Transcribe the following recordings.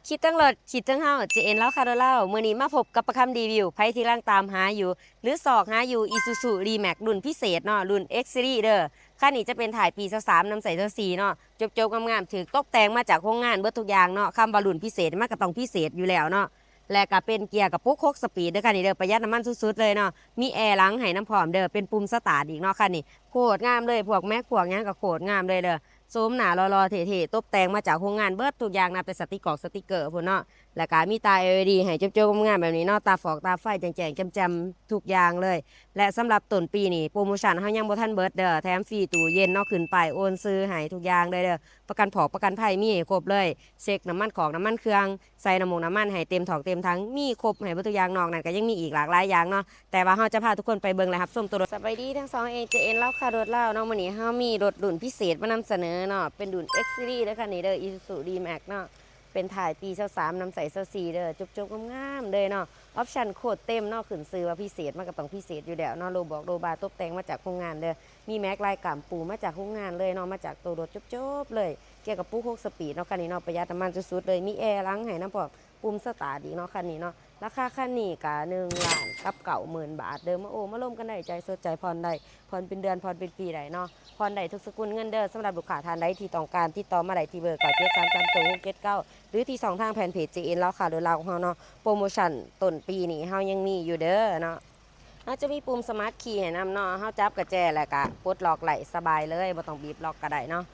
ຄິດເຖິງລົດ ຄິດເຖິງເຮົາ ເຈເອັນ ລາວຄ້າລົດລາວ. ມື້ນີ້ມາພົບກັບປະຄຳຣີວິວ ໃຜທີ່ກຳລັງຕາມຫາຢູ່ ຫຼື ຊອກຫາຢູ່ ອີຊູຊູ ດີແມັກ ລຸ້ນພິເສດເນາະ, ລຸ້ນເອັກຊີຣີເດີ. ຄັນນີ້ຈະເປັນທ້າຍປີຊາວສາມ ນຳໃຊ້ຊາວສີ່ເນາະ, ຈົບໆງາມໆ ຖືກຕົບແຕ່ງມາຈາກໂຮງງານເບິດທຸກຢ່າງເນາະ. ຄຳວ່າລຸ້ນພິເສດ ມັນກໍຕ້ອງພິເສດຢູ່ແລ້ວເນາະ. ແລະກະເປັນເກຍກະປຸກຫົກສະປີດເດີຄັນນີ້ເດີ, ປະຢັດນ້ຳມັນສຸດໆເລີຍເນາະ. ມີແອຫຼັງໃຫ້ນຳພ້ອມເດີ, ເປັນປຸ່ມສະຕາດອີກເນາະຄັນນີ້. ໂຄດງາມເລີຍ, ພວກແມັກພວກຫຍັງກໍໂຄດງາມເລີຍເດີ. ໂສມໜ້າຫຼໍ່ໆເທ່ໆ, ຕົບແຕ່ງມາຈາກໂຮງງານເບິດທຸກຢ່າງ, ນັບແຕ່ສະຕິກກອງສະຕິກເກີພຸ້ນເນາະ. ແລ້ວກະມີຕາ ແອລ ອີ ດີ ໃຫ້ຈົບໆງາມໆແບບນີ້ເນາະ, ຕາຟອກຕາໄຟແຈ້ງໆແຈ່ມໆທຸກຢ່າງເລີຍ. ແລະສຳລັບຕົ້ນປີນີ້ ໂປຣໂມຊັນເຮົາຍັງບໍ່ທັນເບິດເດີ, ແຖມຟຣີຕູ້ເຢັນເນາະ, ຂຶ້ນປ້າຍໂອນຊື່ໃຫ້ທຸກຢ່າງເລີຍເດີ. ປະກັນຜອກປະກັນໄພມີໃຫ້ຄົບເລີຍ, ເຊັກນ້ຳມັນຂອກນ້ຳມັນເຄື່ອງ, ໃສ່ນ້ຳມົກນ້ຳມັນໃຫ້ເຕັມຖອກເຕັມຖັງ ມີຄົບໃຫ້ເບິດທຸກຢ່າງ. ນອກນັ້ນກໍຍັງມີອີກຫຼາກຫຼາຍຢ່າງເນາະ, ແຕ່ວ່າເຮົາຈະພາທຸກຄົນໄປເບິ່ງ ແລະ ຮັບຊົມໂຕລົດ. ສະບາຍດີທັງສອງ ເອ ເຈ ເອັນ ລາວຄ້າລົດລາວເນາະ. ມື້ນີ້ເຮົາມີລົດລຸ້ນພິເສດມານຳສະເໜີເນາະ, ເປັນລຸ້ນ ເອັກຊີຣີ ເດີຄັນນີ້ເດີ, ອີຊູຊູ ດີແມັກ ເນາະ. ເປັນທ້າຍປີຊາວສາມ ນຳໃຊ້ຊາວສີ່ເດີ, ຈົບໆງາມໆເລີຍເນາະ. ອອບຊັນໂຄດເຕັມເນາະ, ຂຶ້ນຊື່ວ່າພິເສດ ມັນກໍຕ້ອງພິເສດຢູ່ແລ້ວເນາະ. ໂລບອກໂລບາຕົບແຕ່ງມາຈາກໂຮງງານເດີ, ມີແມັກລາຍກຳປູມາຈາກໂຮງງານເລີຍເນາະ, ມາຈາກໂຕລົດຈົບໆເລີຍ. ເກຍກະປຸກຫົກສະປີດເນາະຄັນນີ້ເນາະ, ປະຢັດນ້ຳມັນສຸດໆເລີຍ. ມີແອຫຼັງໃຫ້ນຳພ້ອມ, ປຸ່ມສະຕາດອີກເນາະຄັນນີ້ເນາະ. ລາຄາຄັນນີ້ກະໜຶ່ງລ້ານກັບເກົ້າໝື່ນບາດເດີ. ມາໂອ້ມາລົມກັນໄດ້, ຈ່າຍສົດຈ່າຍຜ່ອນໄດ້, ຜ່ອນເປັນເດືອນ ຜ່ອນເປັນປີໄດ້ເນາະ, ຜ່ອນໄດ້ທຸກສະກຸນເງິນເດີ. ສຳລັບລູກຄ້າທ່ານໃດທີ່ຕ້ອງການ, ຕິດຕໍ່ມາໄດ້ທີ່ເບີ ເກົ້າເຈັດສາມສາມ ເກົ້າຫົກເຈັດເກົ້າ ຫຼື ທີ່ຊ່ອງທາງແຟນເພຈ ເຈ ເອັນ ລາວຄ້າລົດລາວຂອງເຮົາເນາະ. ໂປຣໂມຊັນຕົ້ນປີນີ້ເຮົາຍັງມີຢູ່ເດີເນາະ. ເຮົາຈະມີປຸ່ມສະມາດຄີໃຫ້ນຳເນາະ, ເຮົາຈັບກະແຈແລ້ວກະປົດລັອກໄດ້ສະບາຍເລີຍ, ບໍ່ຕ້ອງບີບລັອກກໍໄດ້ເນາະ.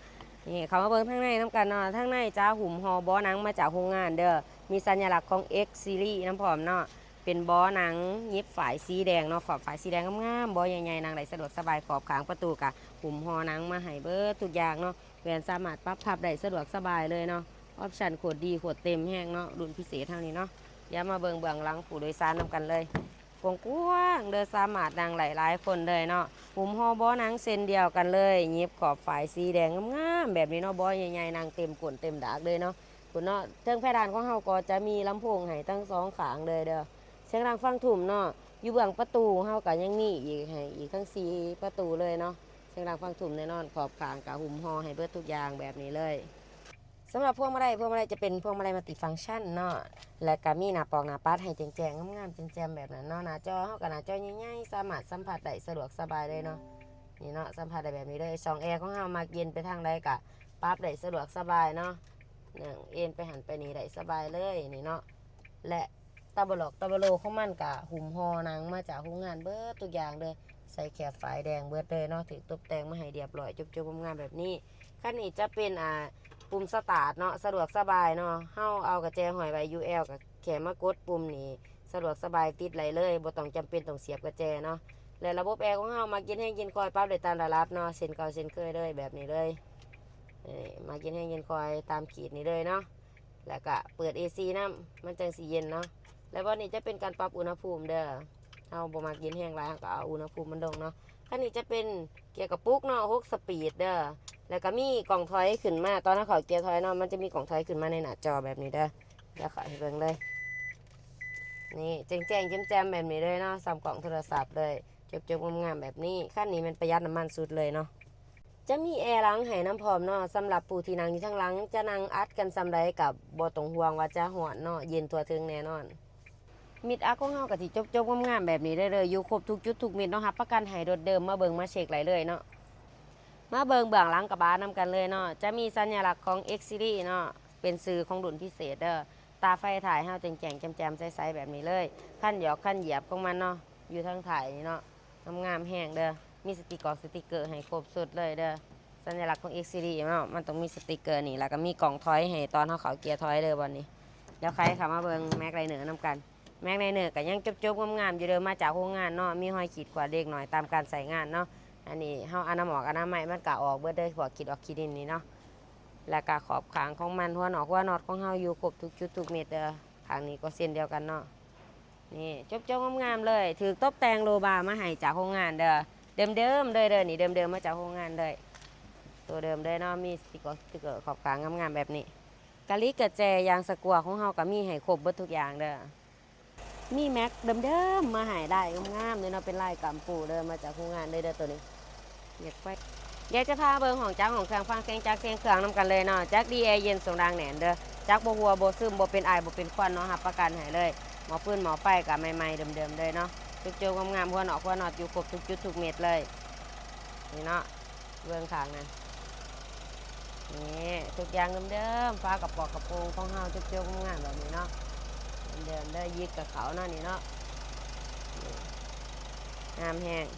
ນີ້ ເຂົ້າມາເບິ່ງທາງໃນນຳກັນເນາະ. ທາງໃນຈະຫຸ້ມຫໍ່ເບາະໜັງມາຈາກໂຮງງານເດີ, ມີສັນຍາລັກຂອງ ເອັກຊີຣີ ນຳພ້ອມເນາະ. ເປັນເບາະໜັງຫຍິບຝ້າຍສີແດງເນາະ, ຂອບຝ້າຍສີແດງງາມໆ, ເບາະໃຫຍ່ໆ ນັ່ງໄດ້ສະດວກສະບາຍ. ຂອບຂ້າງປະຕູກະຫຸ້ມຫໍ່ໜັງມາໃຫ້ເບິດທຸກຢ່າງເນາະ, ແວ່ນສາມາດປັບພັບໄດ້ສະດວກສະບາຍເລີຍເນາະ. ອອບຊັນໂຄດດີ ໂຄດເຕັມແຮງເນາະ, ລຸ້ນພິເສດເຮົານີ້ເນາະ. ດຽວມາເບິ່ງເບື້ອງຫຼັງຜູ້ໂດຍສານນຳກັນເລີຍ. ກວ້າງໆເດີ, ສາມາດນັ່ງໄດ້ຫຼາຍຄົນເລີຍເນາະ. ຫຸ້ມຫໍ່ເບາະໜັງເຊັ່ນດຽວກັນເລີຍ, ຫຍິບຂອບຝ້າຍສີແດງງາມໆແບບນີ້ເນາະ, ເບາະໃຫຍ່ໆ ນັ່ງເຕັມກົ້ນເຕັມດາກເລີຍເນາະ. ພຸ້ນເນາະ, ເທິງເພດານຂອງເຮົາກໍຈະມີລຳໂພງໃຫ້ທັງສອງຂ້າງເລີຍເດີ. ສຽງດັງຟັງທຸ່ມເນາະ, ຢູ່ເບື້ອງປະຕູເຮົາກໍຍັງມີອີກໃຫ້ອີກທັງສີ່ປະຕູເລີຍເນາະ. ສຽງດັງຟັງທຸ່ມແນ່ນອນ, ຂອບຂ້າງກໍຫຸ້ມຫໍ່ໃຫ້ເບິດທຸກຢ່າງແບບນີ້ເລີຍ. ສຳລັບພວງມາໄລ, ພວງມາໄລຈະເປັນພວງມາໄລມັນຕິຟັງຊັນເນາະ, ແລະກະມີໜ້າປອກໜ້າປັດໃຫ້ແຈ້ງໆງາມໆແຈ່ມໆແບບນັ້ນເນາະ. ໜ້າຈໍເຮົາກະໜ້າຈໍໃຫຍ່ໆ, ສາມາດສຳຜັດໄດ້ສະດວກສະບາຍເລີຍເນາະ. ນີ້ເນາະ, ສຳຜັດໄດ້ແບບນີ້ເລີຍ. ຊ່ອງແອຂອງເຮົາມັກເຢັນໄປທາງໃດກະປັບໄດ້ສະດວກສະບາຍເນາະ, ເອີນໄປຫັ້ນໄປນີ້ໄດ້ສະບາຍເລີຍນີ້ເນາະ. ແລະ ຕາບະຫຼອກຕາບະໂລຂອງມັນກະຫຸ້ມຫໍ່ໜັງມາຈາກໂຮງງານເບິດທຸກຢ່າງເດີ, ໃສ່ແຄບຝ້າຍແດງເບິດເລີຍເນາະ, ຖືກຕົບແຕ່ງມາໃຫ້ລຽບລ້ອຍ ຈົບໆງາມໆແບບນີ້. ຄັນນີ້ຈະເປັນ ອ່າ ປຸ່ມສະຕາດເນາະ, ສະດວກສະບາຍເນາະ, ເຮົາເອົາກະແຈຫ້ອຍໄວ້ຢູ່ແອວ ກະແຄ່ມາກົດປຸ່ມນີ້ ສະດວກສະບາຍ ຕິດໄດ້ເລີຍ, ບໍ່ຕ້ອງຈຳເປັນຕ້ອງສຽບກະແຈເນາະ. ແລະ ລະບົບແອຂອງເຮົາມັກເຢັນແຮງເຢັນຄ່ອຍ, ປັບໄດ້ຕາມລະດັບເນາະ, ເຊັ່ນເກົ່າເຊັ່ນເຄີຍເລີຍ ແບບນີ້ເລີຍ. ນີ້ ມັກເຢັນແຮງເຢັນຄ່ອຍຕາມຂີດນີ້ເລີຍເນາະ. ແລ້ວກະເປີດເອຊີນຳ ມັນຈັ່ງຊິເຢັນເນາະ. ແລະບ່ອນນີ້ຈະເປັນການປັບອຸນຫະພູມເດີ, ເຮົາບໍ່ມັກເຢັນແຮງຫຼາຍ ເຮົາກໍເອົາອຸນຫະພູມມັນລົງເນາະ. ຄັນນີ້ຈະເປັນເກຍກະປຸກເນາະ ຫົກສະປີດເດີ, ແລ້ວກໍມີກ້ອງຖອຍຂຶ້ນມາ, ຕອນເຮົາເຂົ້າເກຍຖອຍເນາະ ມັນຈະມີກ້ອງຖອຍຂຶ້ນມາໃນໜ້າຈໍແບບນີ້ເດີ. ດຽວເຂົ້າໃຫ້ເບິ່ງເລີຍ, ນີ້ ແຈ້ງໆແຈ່ມໆແບບນີ້ເລີຍເນາະ, ສ່ຳກ້ອງໂທລະສັບເລີຍ, ຈົບໆງາມໆແບບນີ້. ຄັນນີ້ແມ່ນປະຢັດນ້ຳມັນສຸດເລີຍເນາະ. ຈະມີແອຫຼັງໃຫ້ນຳພ້ອມເນາະ, ສຳລັບຜູ້ທີ່ນັ່ງຢູ່ທາງຫຼັງ ຈະນັ່ງອັດກັນສ່ຳໃດກໍບໍ່ຕ້ອງຫ່ວງວ່າຈະຮ້ອນເນາະ, ເຢັນທົ່ວເຖິງແນ່ນອນ. ມິດອັກຂອງເຮົາກໍຊິຈົບໆງາມໆແບບນີ້ເດີ, ຢູ່ຄົບທຸກຈຸດທຸກມິດເນາະ, ຮັບປະກັນໃຫ້ລົດເດີມ, ມາເບິ່ງມາເຊັກໄດ້ເລີຍເນາະ. ມາເບິ່ງເບື້ອງຫຼັງກະບະນຳກັນເລີຍເນາະ, ຈະມີສັນຍາລັກຂອງ ເອັກຊີຣີ ເນາະ, ເປັນຊື່ຂອງລຸ້ນພິເສດເດີ. ຕາໄຟທ້າຍເຮົາແຈ້ງໆແຈ່ມໆໃສໆແບບນີ້ເລີຍ, ຄັນຫຍອກຄັນຫຍຽບຂອງມັນເນາະ ຢູ່ທາງທ້າຍນີ້ເນາະ. ງາມໆແຮງເດີ, ມີສະຕິກກອງສະຕິກເກີໃຫ້ຄົບຊຸດເລີຍເດີ. ສັນຍາລັກຂອງ ເອັກຊີຣີ ເນາະ, ມັນຕ້ອງມີສະຕິກເກີນີ້, ແລ້ວກໍມີກ້ອງຖອຍໃຫ້ຕອນເຮົາເຂົ້າເກຍຖອຍເດີບ່ອນນີ້. ດຽວໃຄ່ເຂົ້າມາເບິ່ງ Magliner ນຳກັນ. Magliner ກໍຍັງຈົບໆງາມໆຢູ່ເດີ, ມາຈາກໂຮງງານເນາະ, ມີຮອຍຂີດຂວາດເລັກນ້ອຍຕາມການໃຊ້ງານເນາະ. ອັນນີ້ເຮົາອະນາມັຍ ອະນາມັຍມັນກໍອອກເບິດເດີ, ພວກຂີດອອກຂີດດິນນີ້ເນາະ. ແລ້ວກໍຂອບຂ້າງຂອງມັນ, ຫົວນອກຫົວນັອດຂອງເຮົາຢູ່ຄົບທຸກຈຸດທຸກເມັດເດີ. ຂ້າງນີ້ກໍເຊັ່ນດຽວກັນເນາະ. ນີ້ ຈົບໆງາມໆເລີຍ, ຖືກຕົບແຕ່ງໂລບາມາໃຫ້ຈາກໂຮງງານເດີ, ເດີມໆເລີຍເດີ, ນີ້ເດີມໆມາຈາກໂຮງງານເລີຍ, ໂຕເດີມເລີຍເນາະ, ມີສະຕິກເກີ ສະຕິກເກີຂອບຂ້າງງາມໆແບບນີ້. ກະລິກກະແຈ ຢາງສະກົວຂອງເຮົາກໍມີໃຫ້ຄົບເບິດທຸກຢ່າງເດີ, ມີແມັກເດີມໆມາໃຫ້, ໄດ້ງາມໆເລີຍເນາະ, ເປັນລາຍກຳປູເດີ, ມາຈາກໂຮງງານເລີຍເດີໂຕນີ້. ຢາກໄປ ດຽວຈະພາເບິ່ງຫ້ອງຈັກຫ້ອງເຄື່ອງ, ຟັງສຽງຈັກສຽງເຄື່ອງນຳກັນເລີຍເນາະ. ຈັກດີແອເຢັນ ສຽງດັງແໜ້ນເດີ. ຈັກບໍ່ຮົ່ວບໍ່ຊຶມ ບໍ່ເປັນອາຍບໍ່ເປັນຄວັນເນາະ ຮັບປະກັນໃຫ້ເລີຍ. ໝໍ້ຟືນໝໍ້ໄຟກໍໃໝ່ໆເດີມໆເລີຍເນາະ ຈົກໆງາມໆ ຫົວນອກຫົວນັອດຢູ່ຄົບທຸກຈຸດທຸກເມັດເລີຍ. ນີ້ເນາະ ເບິ່ງຂ້າງນັ້ນ ນີ້ທຸກຢ່າງເດີມໆ ຝາກະປອກກະໂປງຂອງເຮົາຈົກໆງາມໆແບບນີ້ເນາະ ເດີມໆເດີ ຢິກກະເຂົ້າເນາະ ນີ້ເນາະ ນີ້ງາມແຮງ.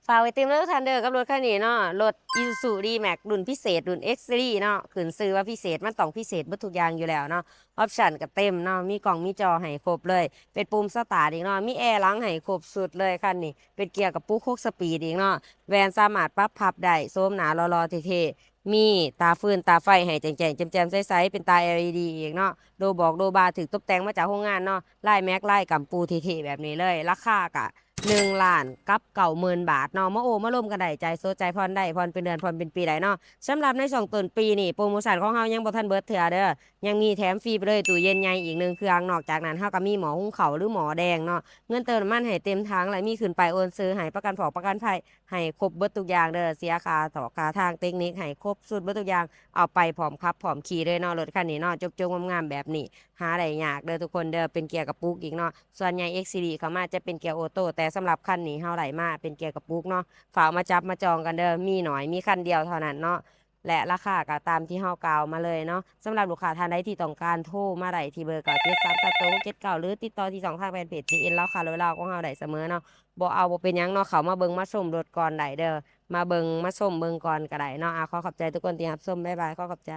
ຝາກໄວ້ຕື່ມເດີທ່ານເດີ ກັບລົດຄັນນີ້ເນາະ ລົດ Isuzu D-Max ລຸ້ນພິເສດ ລຸ້ນ X Series ເນາະ ຂຶ້ນຊື່ວ່າພິເສດ ມັນຕ້ອງພິເສດເບິດທຸກຢ່າງຢູ່ແລ້ວເນາະ. ອອບຊັນກໍເຕັມເນາະ ມີກ້ອງມີຈໍໃຫ້ຄົບເລີຍ ເປັນປຸ່ມສະຕາດອີກເນາະ ມີແອຫຼັງໃຫ້ຄົບຊຸດເລີຍ. ຄັນນີ້ເປັນເກຍກະປຸກຫົກສະປີດອີກເນາະ ແວ່ນສາມາດປັບພັບໄດ້ ໂສມໜ້າຫຼໍ່ໆເທ່ໆ ມີຕາຟືນຕາໄຟໃຫ້ແຈ້ງໆ ແຈ່ມໆໃສໆ ເປັນຕາ LED ອີກເນາະ. ໂດບອກໂດບາຖືກຕົບແຕ່ງມາຈາກໂຮງງານເນາະ ລາຍແມັກລາຍກຳປູເທ່ໆແບບນີ້ເລີຍ. ລາຄາກະໜຶ່ງລ້ານກັບເກົ້າໝື່ນບາດເນາະ ມາໂອ້ມາລົມກັນໄດ້ ຈ່າຍສົດຈ່າຍຜ່ອນໄດ້ ຜ່ອນເປັນເດືອນຜ່ອນເປັນປີໄດ້ເນາະ. ສຳລັບໃນຊ່ວງຕົ້ນປີນີ້ ໂປຣໂມຊັນຂອງເຮົາຍັງບໍ່ທັນເບິດເທື່ອເດີ ຍັງມີແຖມຟຣີໄປເລີຍ ຕູ້ເຢັນໃຫຍ່ອີກໜຶ່ງເຄື່ອງ. ນອກຈາກນັ້ນເຮົາກໍມີໝໍ້ຫຸງເຂົ້າ ຫຼື ໝໍ້ແດງເນາະ ເງິນເຕີມນ້ຳມັນໃຫ້ເຕັມຖັງ ແລະ ມີຂຶ້ນປ້າຍໂອນຊື່ ໃຫ້ປະກັນພອກປະກັນໄພ ໃຫ້ຄົບເບິດທຸກຢ່າງເດີ ເສຍຄ່າຖອກຄ່າທາງ ເຕັກນິກ ໃຫ້ຄົບຊຸດເບິດທຸກຢ່າງ ເອົາໄປພ້ອມຂັບພ້ອມຂີ່ເລີຍເນາະ. ລົດຄັນນີ້ເນາະ ຈົກໆງາມໆແບບນີ້ ຫາໄດ້ຍາກເດີທຸກຄົນເດີ ເປັນເກຍກະປຸກອີກເນາະ. ສ່ວນໃຫຍ່ X Series ເຂົ້າມາຈະເປັນເກຍໂອໂຕ້ ແຕ່ສຳລັບຄັນນີ້ເຮົາໄດ້ມາເປັນເກຍກະປຸກເນາະ. ຝາກມາຈັບມາຈອງກັນເດີ ມີໜ້ອຍ ມີຄັນດຽວເທົ່ານັ້ນເນາະ ແລະ ລາຄາກໍຕາມທີ່ເຮົາກ່າວມາເລີຍເນາະ. ສຳລັບລູກຄ້າທ່ານໃດທີ່ຕ້ອງການ ໂທມາໄດ້ທີ່ເບີເກົ້າເຈັດສາມສາມໂຕຫົກເຈັດເກົ້າ ຫຼື ຕິດຕໍ່ທີ່ຊ່ອງທາງແຟນເພຈ GN ລາວຄ້າລາວ ຂອງເຮົາໄດ້ສະເໝີເນາະ. ບໍ່ເອົາບໍ່ເປັນຫຍັງເນາະ ເຂົ້າມາເບິ່ງມາຊົມລົດກ່ອນໄດ້ເດີ ມາເບິ່ງມາຊົມເບິ່ງກ່ອນກໍໄດ້ເນາະ. ອາ ຂໍຂອບໃຈທຸກຄົນທີ່ຮັບຊົມ ບາຍບາຍ ຂໍຂອບໃຈ.